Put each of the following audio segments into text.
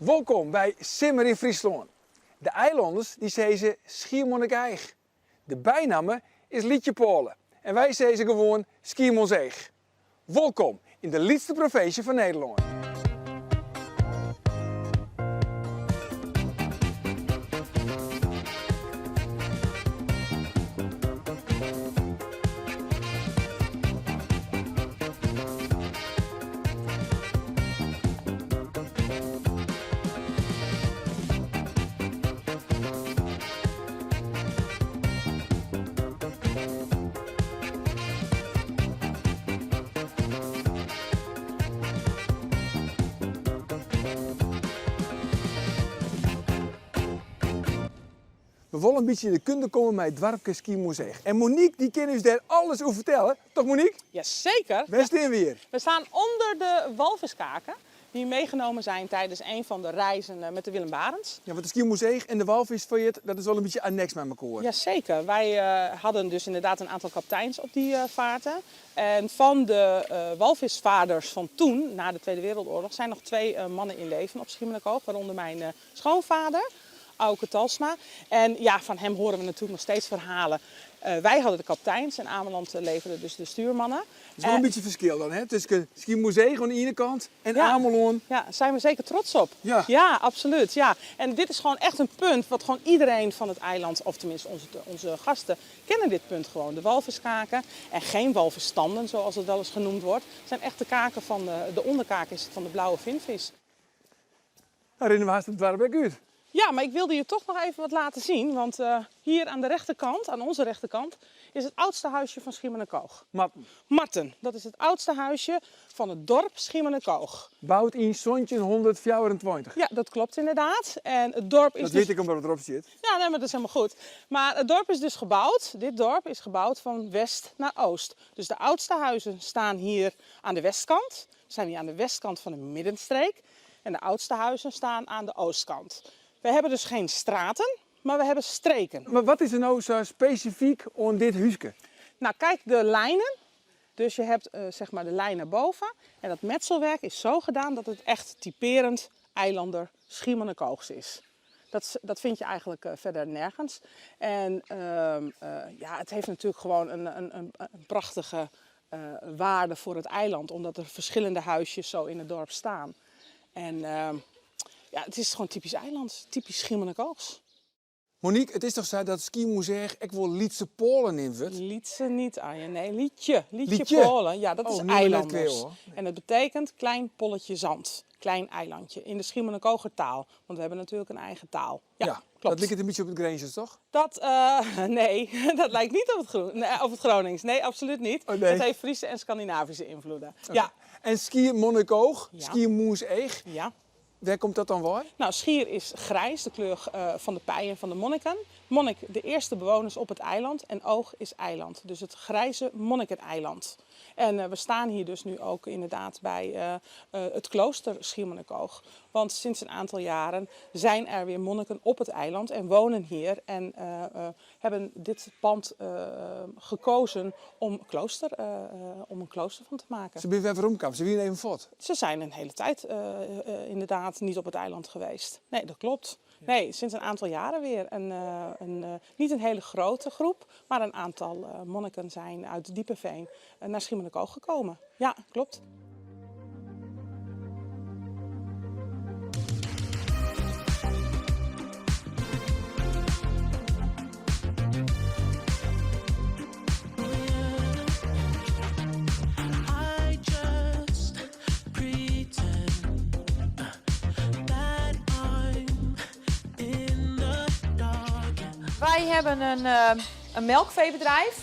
Wolkom by Simmer yn Fryslân. De eilanners dy sizze Schiermonnikoog. De bynamme is Lytsjepôle en wy sizze gewoan Skiermûntseach. Wolkom yn de lytste provinsje fan Nederlân. We wolle in bytsje yn de kunde komme mei it doarpke Skiermûntseach. En Monique dy kin ús dêr alles oer fertelle, toch Monique? Jazeker. Wêr stean we hjir? We staan onder de walviskaken die meegenomen zijn tijdens een van de reizen eh, met de Willem Barents. Ja, want de Skiermûntseach en de walvisfeart, dat is wol in bytsje anneks mei mekoar. Jazeker. Wij eh, hadden dus inderdaad een aantal kapiteins op die eh, vaarten. En van de walvisvaarders van toen, na de Tweede Wereldoorlog, zijn nog twee mannen in leven op Schiermonnikoog, waaronder mijn schoonvader. Auke Talsma. En ja, van hem horen we natuurlijk nog steeds verhalen. Wij hadden de kapiteins en Ameland leverde dus de stuurmannen. Dat is wol in bytsje ferskil dan, hè? Tusken Skiermûntseach oan de iene kant en Amelân. Ja, daar zijn we zeker trots op. Ja. Ja, absoluut. Ja. En dit is gewoon echt een punt wat gewoon iedereen van het eiland, of tenminste onze, onze gasten, kennen dit punt gewoon. De walviskaken en geen walvisstanden, zoals het wel eens genoemd wordt, zijn echt de kaken van de, de onderkaak is het van de blauwe vinvis. Dan rinne we hast it doarp ek út. Ja, maar ik wilde je toch nog even wat laten zien. Want eh, hier aan de rechterkant, aan onze rechterkant, is het oudste huisje van Schiermonnikoog. Marten. Marten, dat is het oudste huisje van het dorp Schiermonnikoog. Boud yn 1724. Ja, dat klopt inderdaad. En het dorp is Dat dus... wit ik omdat it derop stiet. Ja, nee, maar dat is helemaal goed. Maar het dorp is dus gebouwd, dit dorp is gebouwd van west naar oost. Dus de oudste huizen staan hier aan de westkant, zijn hier aan de westkant van de middenstreek. En de oudste huizen staan aan de oostkant. We hebben dus geen straten, maar we hebben streken. Mar wat is der no sa spesifyk oan dit húske? Nou, kijk de lijnen. Dus je hebt eh, zeg maar de lijn naar boven. En dat metselwerk is zo gedaan dat het echt typerend eilander Schiermonnikoogs is. Dat, dat vind je eigenlijk eh, verder nergens. En ehm, eh, ja, het heeft natuurlijk gewoon een, een, een, een prachtige eh, waarde voor het eiland, omdat er verschillende huisjes zo in het dorp staan. En ehm, ja, het is gewoon typisch eiland, typisch Schiermonnikoogs. Monique, it is dochs sa dat Skiermûntseach ek wol Lytse Pôle neamd wurdt? Lytse niet, Arjen. Nee, Lietje. Lietje Lietje? Pôle. Ja, dat Oh, is noem my net eilanders. kwea, hoor. En dat betekent klein polletje zand. Klein eilandje. In de Schiermonnikoger taal. Want we hebben natuurlijk een eigen taal. Ja, Ja, klopt. dat liket in bytsje op it Grinzers, toch? Dat, eh, nee, dat lijkt niet op het, Groen, nee, op het Gronings. Nee, absoluut niet. Oh, nee. Het heeft Friese en Scandinavische invloeden. Ja. En Skiermonnikoog, Ja. Skiermûntseach, Ja. wêr komt dat dan wei? Nou, schier is grijs, de kleur eh, van de pijen van de monniken. Monnik, de eerste bewoners op het eiland. En oog is eiland. Dus het grijze monnikeneiland. En eh, we staan hier dus nu ook inderdaad bij eh, het klooster Schiermonnikoog. Want sinds een aantal jaren zijn er weer monniken op het eiland en wonen hier. En hebben dit pand gekozen om, klooster, om een klooster van te maken. Se binne wer weromkaam, se wiene even fuort. Ze zijn een hele tijd inderdaad niet op het eiland geweest. Nee, dat klopt. Nee, sinds een aantal jaren weer. Een, een, niet een hele grote groep, maar een aantal monniken zijn uit Diepenveen naar Schiermonnikoog gekomen. Ja, klopt. Wij hebben een, eh, een melkveebedrijf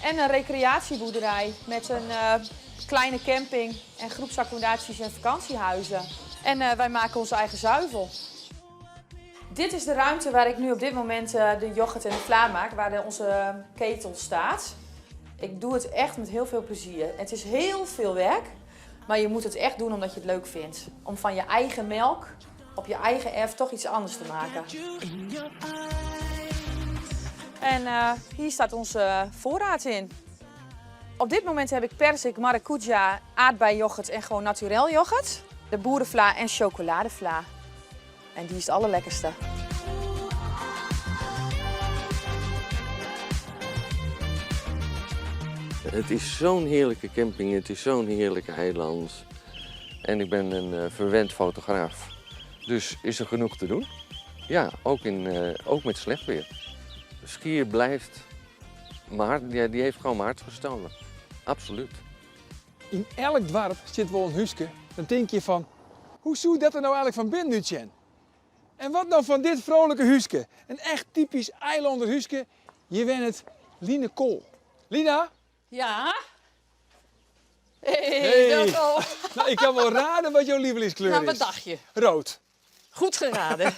en een recreatieboerderij met een eh, kleine camping en groepsaccommodaties en vakantiehuizen. En eh, wij maken onze eigen zuivel. Dit is de ruimte waar ik nu op dit moment de yoghurt en de vla maak, waar de, onze ketel staat. Ik doe het echt met heel veel plezier. Het is heel veel werk, maar je moet het echt doen omdat je het leuk vindt. Om van je eigen melk op je eigen erf toch iets anders te maken. En uh, hier staat onze voorraad in. Op dit moment heb ik perzik, maracuja, aardbeiyoghurt en gewoon naturel yoghurt. De boerenvla en chocoladevla. En dy is it allerlekkerste. Het is zo'n heerlijke camping, het is zo'n heerlijk eiland. En ik ben een eh, verwend fotograaf. Dus is er genoeg te doen? Ja, ook, in, eh, ook met slecht weer. Schier blijft, maar ja, die heeft gewoon mijn hart gestolen. Absoluut. Yn elk doarp sit wol in húske. Dan tink je fan, hoe soe dat der no eigenlik fan binnen útsjen? En wat no fan dit froolike húske? In echt typysk eilanner húske. Hjir wennet Line Kool. Lina? Ja? Hey, Hey. welkom. No, ik kin wol rade wat jo leavelingskleur Nou, is. wat dacht je? Rood. Goed geraden.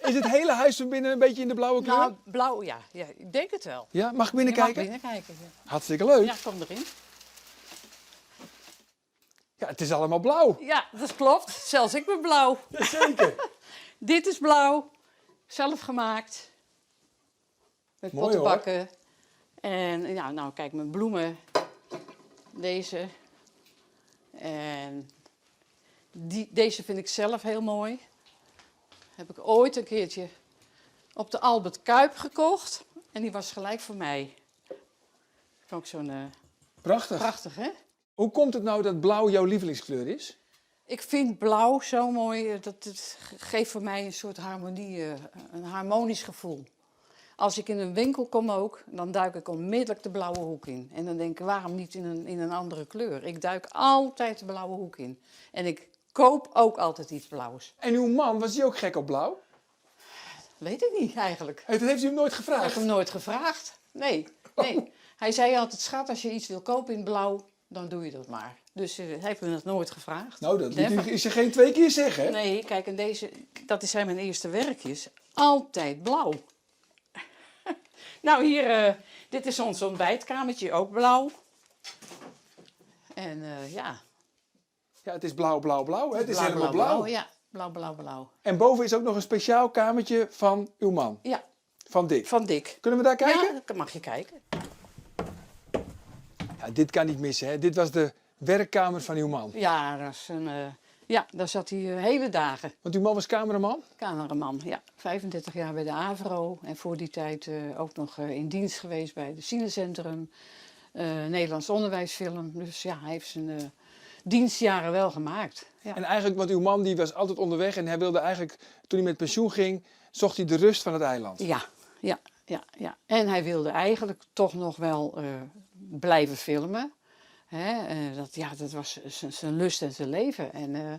Is het hele huis van binnen een beetje in de blauwe kleur? nou, blauw, ja. ja. Ik denk het wel. Ja, mag ik Je mag binnenkijken? binnenkijken. Ja. Hartstikke leuk. ja, kom erin. Ja, het is allemaal blauw. Ja, dat klopt. Zelfs ik ben blauw. Zeker. Dit is blauw. Zelf gemaakt. Met Mooi, hoor. pottenbakken. En ja, nou kijk, mijn bloemen. Deze. En die, deze vind ik zelf heel mooi. Heb ik ooit een keertje op de Albert Cuyp gekocht. En die was gelijk voor mij. Ook zo'n eh, Prachtig. prachtig, hè? Hoe komt het nou dat blauw jouw lievelingskleur is? Ik vind blauw zo mooi. eh, Dat het geeft voor mij een soort harmonie, eh, een harmonisch gevoel. Als ik in een winkel kom ook, dan duik ik onmiddellijk de blauwe hoek in. En dan denk ik, waarom niet in een, in een andere kleur? Ik duik altijd de blauwe hoek in. En ik koop ook altijd iets blauws. En uw man, was die ook gek op blauw? Weet ik niet eigenlijk. Dat heeft u hem nooit Ik heb gevraagd. hem nooit gevraagd. Nee, nee. Hij zei altijd, schat, als je iets wil kopen in blauw, dan doe je dat maar. Dus eh, hij heeft me dat nooit gevraagd. Nou, dat Never. moet u is er geen twee keer zeggen, hè? Nee, kijk, en deze, dat zijn mijn eerste werkjes. Altijd blauw. nou, hier, eh, dit is ons ontbijtkamertje, ook blauw. En eh, ja. Ja, het is blauw, blauw, blauw. Hè? Het is helemaal blauw. Ja, blauw, blauw, blauw. En boven is ook nog een speciaal kamertje van uw man, Ja, van Dick. van Dick. Kunnen we daar kijken? Ja, dan mag je kijken. Ja, dit kan niet missen, hè? Dit was de werkkamer van uw man. Ja, dat is een, eh, ja daar zat hij eh, hele dagen. Want uw man was cameraman? Cameraman, ja. 35 jaar bij de AVRO. En voor die tijd eh, ook nog eh, in dienst geweest bij het Cinecentrum. eh Nederlands onderwijsfilm. Dus ja, hij heeft zijn eh, dienstjaren wel gemaakt. Ja. En eigenlijk, want uw man die was altijd onderweg en hij wilde eigenlijk, toen hij met pensioen ging, zocht hij de rust van het eiland. Ja, ja, ja, ja. En hij wilde eigenlijk toch nog wel eh, blijven filmen. Hè, eh, dat, ja, dat was zijn- zijn lust en zijn leven. En, eh,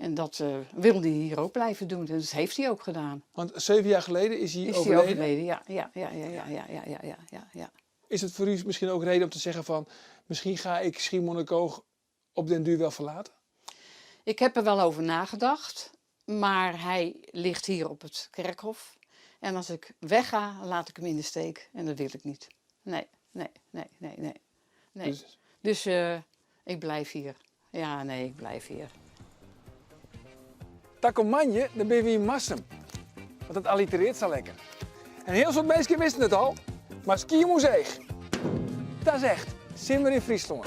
en dat eh, wilde hij hier ook blijven doen. En dat heeft hij ook gedaan. Want zeven jaar geleden is hij Is hij overleden. overleden? Ja, ja, ja, ja, ja, ja, ja, ja, ja, ja, ja. Is het voor u misschien ook reden om te zeggen van, misschien ga ik Schiermonnikoog op den duur wel verlaten? Ik heb er wel over nagedacht, maar hij ligt hier op het kerkhof. En als ik wegga, laat ik hem in de steek. En dat wil ik niet. Nee, nee, nee, nee, nee. nee. Dus- Dus eh, ik blijf hier. Ja, nee, ik blijf hier. Takomanje, dan ben je weer in Massum. Want dat allitereert zo lekker. En heel veel mensen wisten het al, maar Skiermûntseach, dat is echt Simmer in Friesland.